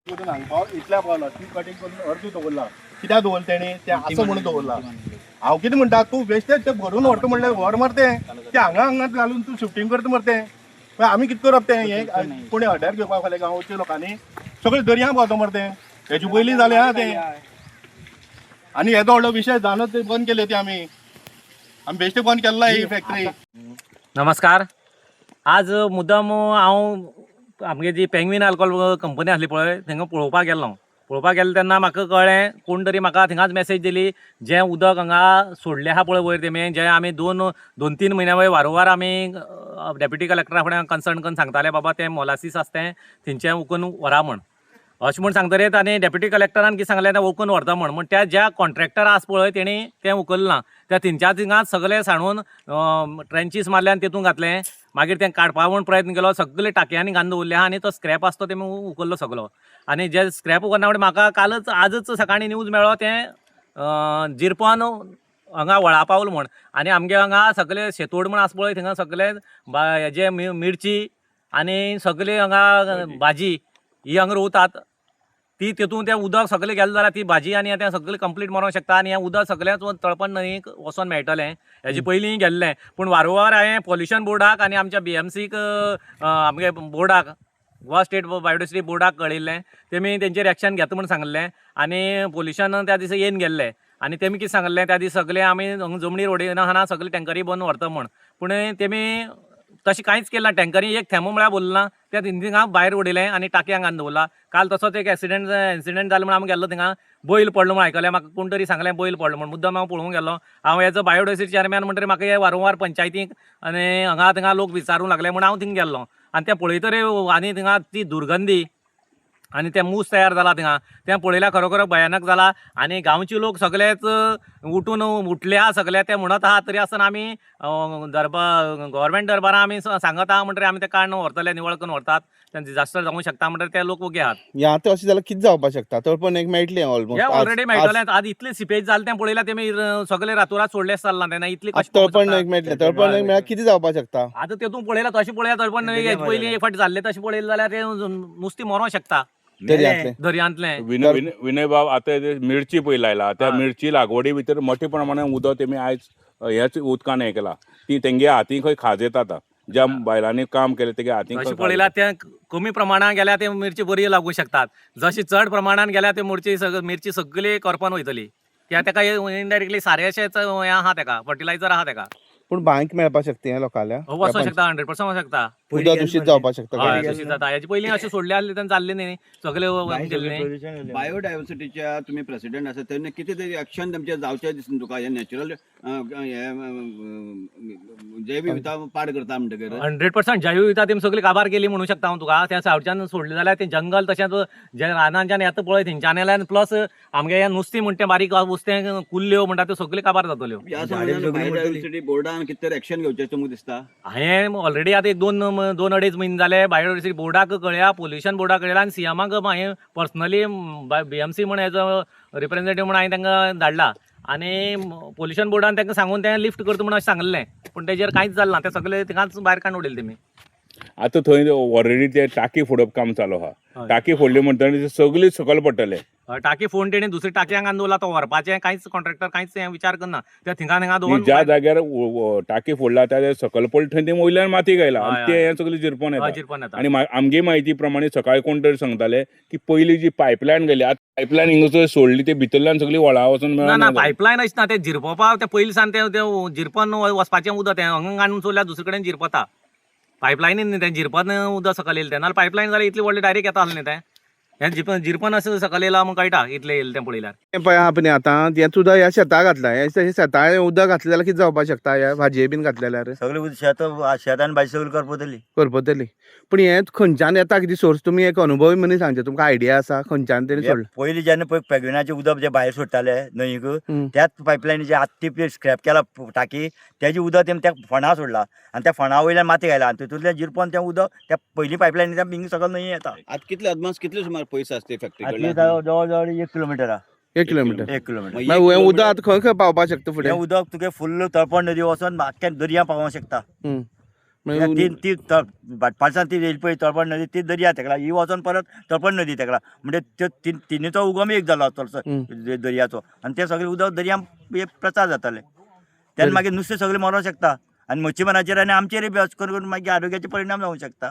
करून हांगा पाव इतल्या पावला ती कटिंग करून अर्द दवरला. कित्याक दवरला तेणी तें आसा म्हणून दवरला. हांव कितें म्हणटा, तूं वेस्टेज तें भरून व्हरता म्हणल्यार व्हर मरे तें, तें हांगा हांगा घालून तूं शिफ्टींग करता मरे तें. मागीर आमी कितें करप तें? हें कोणी हड्ड्यार घेवपाक फाल्यां गांवच्या लोकांनी सगळें दर्या पावता मरे तें. हेजे पयलीं जालें आहा तें. आनी येदो व्हडलो विशय जाणच तें बंद केलें तें आमी आमी बेश्टें बंद केल्ला ही फॅक्टरी. नमस्कार. आज मुद्दम हांव आमगे जी पेंगवीन आल्कोहोल कंपनी आसली पळय थंय पळोवपाक गेल्लो. पळोवपाक गेलो तेन्ना म्हाका कळ्ळें, कोण तरी म्हाका थिंगाच मॅसेज दिली, जें उदक हांगा सोडलें आहा पळय वयर तेमी, जें आमी दोन दोन तीन म्हयन्या वयर वारंवार आमी डेप्युटी कलेक्टरा फुडें कन्सर्न करून सांगताले, बाबा तें मोलासीस आसा तें थंयचें उकून व्हरा म्हण. अशें म्हूण सांगतरीत आनी डेप्युटी कलेक्टरान कितें सांगलें, तें उकून व्हरता म्हण. म्हण त्या ज्या कॉन्ट्रॅक्टर आसा पळय तेणी तें उखल्लें ना. त्या थंयच्या थिंगाच सगळें सांडून ट्रेंचीस मारले आनी तितून घातलें. मागीर तें काडपा म्हूण प्रयत्न केलो, सगळे टाकयांनी घालून दवरले आहा आनी तो स्क्रॅप आसा तो तेमी उखल्लो सगलो. आनी जे स्क्रॅप उखलना फुडें म्हाका कालच आजच सकाळीं न्यूज मेळ्ळो तें जिरपन हांगा व्हळा पावल म्हण. आनी आमगे हांगा सगळे शेतोड म्हण आसा पळय थिंगा सगळे हेजे मिरची आनी सगळे हांगा भाजी ही हांगा रोवतात. ती तितून तें उदक सगळें गेलें जाल्यार ती भाजी आनी तें सगळें कंप्लीट मरोंक शकता. आनी हें उदक सगळेंच तळपण न्हंयेक वचोन मेळटलें. हेजे पयलीं गेल्लें, पूण वारंवार हांवें पोल्युशन बोर्डाक आनी आमच्या बी एम सीक आमगे बोर्डाक, गोवा स्टेट बायोडायवर्सिटी बोर्डाक कळयल्लें. तेमी तेंचेर एक्शन घेता म्हूण सांगल्लें आनी पोल्युशन त्या दिसा येवन गेल्लें. आनी तेमी कितें सांगल्लें, त्या दीस सगळें आमी हांगा जमनीर उडयना सगळे टँकरी भरून व्हरता म्हूण. पूण तेमी तशें कांयच केलें ना. टँकरी एक थेंबो म्हळ्यार भरलो ना, त्या थिंगा भायर उडयलें आनी टाकयांक घालून दवरला. काल तसोच एक इन्सिडंट जालो म्हूण आमी गेल्लो थिंगा, बैल पडलो म्हूण आयकलें म्हाका, कोण तरी सांगलें बैल पडलो म्हूण. मुद्दम हांव पळोवंक गेल्लो. हांव एज अ बायोडायवर्सिटी चेअरमॅन म्हणटकीर म्हाका हे वारंवार पंचायतीक आनी हांगा थिंगा लोक विचारूंक लागले म्हूण हांव थिंगा गेल्लो. आनी तें पळयतरी आनी थिंगा ती दुर्गंधी आनी तें मूस तयार जाला थिंगा, तें पळयल्यार खरोखर भयानक जाला. आनी गांवचे लोक सगळेच उठून उठले आहा सगळे, ते म्हणत आहा तरी आसतना आमी दरबार गव्हर्मेंट दरबारां आमी सांगत आहा म्हणटकीर आमी ते काडून व्हरतले, निवळ करून व्हरतात, तें डिजास्टर जावंक शकता म्हणटकीर ते लोक ओगी आहात. हें आतां अशें जाल्यार कितें जावपाक शकता? तळपण एक मेळटलें हें ऑलमोस्ट ऑलरेडी मेळटलें. आज इतली सिपेज जालें तें पळयल्यार तेमी सगळे रातोरात सोडलें चल्लां तेन्ना इतली कशें तळपण एक मेळटलें. तळपण एक मेळ्ळ्यार कितें जावपाक शकता? आतां तेतून पळयलां तशें पळयल्यार तळपण पयलीं एक फावट जाल्लें तशें पळयलें जाल्यार तें नुस्तें मरोंक शकता दर्यांतलें. दर्यांतलें. विनय विनय बाब, आतां ते मिरची पळय लायला, त्या मिरची लागवडी भितर मोठ्या प्रमाणात उदक तेमी आयज ह्याच उदकान हें केलां. ती तेंगे हाती खंय खाज येता आतां, ज्या बायलांनी काम केलें तेगे हाती अशें पळयल्यार तें कमी प्रमाणान गेल्यार ते मिरची बरी लागूं शकतात, जशी चड प्रमाणान गेल्यार ते मिरची सगळी करपान वयतली. कित्याक तेका इनडायरेक्टली सारें अशेंच हें आहा तेका, फर्टिलायझर आहा तेका. पूण बांयक मेळपाक शकता हें लोकांल्या? वचोंक शकता, 100% वचोंक शकता. उदक दुशीत जावपाक शकता. हय, तशी जाता. हेजे पयलीं अशें सोडले आसले तेन्ना जाल्लें न्ही सगळे गेल्ले न्ही. बायोडायवर्सिटीच्या तुमी प्रेसिडेंट आसा तेन्ना कितें तरी एक्शन तुमचें जावचें दिसता तुका? हें नॅचरल हें जैवविविधता पाड करता म्हणटकीर 100% जैवविविधता तेमी सगळी काबार केली म्हणूं शकता हांव तुका. त्या सावच्यान सोडलें जाल्यार तें जंगल तशेंच जे रानांच्यान येता पळय थंयच्यान येयल्यार, प्लस आमगे हें नुस्तें म्हणटा तें बारीक नुस्तें कुल्ल्यो म्हणटा त्यो सगल्यो काबार जातल्यो. ह्या संबंदान बायोडायवर्सिटी बोर्डान कितें तरी एक्शन घेवचें तुमकां दिसता? हांवें ऑलरेडी आतां एक दोन दोन अडेज म्हयने जाले बायोडायवर्सिटी बोर्डाक कळया, पोल्युशन बोर्डाक कळयला आनी सीएमाक हांवें पर्सनली बीएमसी म्हण एज अ रिप्रेझेंटेटीव म्हण हांवें तांकां धाडला. आनी पोल्युशन बोर्डान तांकां सांगून तें लिफ्ट करता म्हण अशें सांगलें, पूण तेजेर कांयच जालें ना. तें सगळें थिंगाच भायर काडून उडयलें तेमी. आतां थंय ऑलरेडी ते टाकी फोडप काम चालू आहा. टाकी फोडली म्हणटकीर सगळी सकयल पडटले. टाकी फोन तेणी दुसरी टाकयांक घालून दवरला, तो व्हरपाचें कांयच कॉन्ट्रॅक्टर कांयच हें विचार करना. त्या थिंगा थिंगा दवरून ज्या जाग्यार टाकी फोडला त्या जाग्यार सकयल पडले थंय ते वयल्यान माती घायला आनी ते हें सगळें जिरपोन येता. जिरपोन येता. आनी आमगे म्हायती प्रमाणे सकाळी कोण तरी सांगताले की पयलीं जी पायपलायन गेली, आतां पायपलायन हिंगा सोडली ते भितरल्यान सगळी व्हळा वचून ना ना पायपलायन अशें ना, तें जिरपोवपा तें पयलीं सान तें जिरपोन वचपाचें उदक तें हांगा घालून सोडल्यार दुसरे कडेन जिरपता. पायपलायनीन न्ही तें जिरपन उदक सकयल येयलें तें, नाल्यार पायपलायन जाल्यार इतली व्हडली डायरेक्ट येता आसलें न्ही तें. हें जिरपन अशें सकयल येयलां म्हूण कळटा इतलें येयलें तें पळयल्यार. हें पळय आहा पळय आतां हें सुद्दां ह्या शेताक घातलां, हें शेतां उदक घातलें जाल्यार कितें जावपाक शकता? ह्या भाजये बीन घातले जाल्यार सगळें शेत शेत आनी भाजी सगळी करपतली. करपतली. पूण हें खंयच्यान येता कितें सोर्स? तुमी एक अनुभवी मनीस सांगचें, तुमकां आयडिया आसा खंयच्यान तेणी सोडलें? पयलीं जेन्ना पळय पेगविनाचें उदक जें भायर सोडटाले न्हंयक, त्याच पायपलायनीचे आतां ती स्क्रॅप केला टाकी, तेजें उदक तेमी त्या फोंडा सोडला आनी त्या फोंडा वयल्यान माती घायला आनी तितूंतल्यान जिरपोन तें उदक त्या पयलीं पायपलायनीच्या बिंग सकयल न्हंय येता. आतां कितले अदमास कितले सुमार पयस आसा ते फॅक्टरी आतां कडल्यान? जवळ जवळ 1 किलोमिटर आहा. 1 किलोमिटर. 1 किलोमिटर. मागीर हें उदक आतां खंय खंय पावपाक शकता फुडें? हें उदक तुगे फुल्ल तळपण नदी वचोन आख्ख्या दर्या पावोंक शकता. म्हणजे ती ती भाटपालसान ती येयली पळय तळपण नदी ती दर्या तेकला ही वचोन परत तळपण नदी तेकला म्हणजे त्यो तिनीचो उगम एक जालो चडसो दर्याचो आनी ते सगळे उदक दर्या प्रचार जाताले तेन्ना मागीर नुस्तें सगळें मरोंक शकता आनी मच्छीमाराचेर आनी आमचेरय बी अशें करून मागीर आरोग्याचे परिणाम जावंक शकता.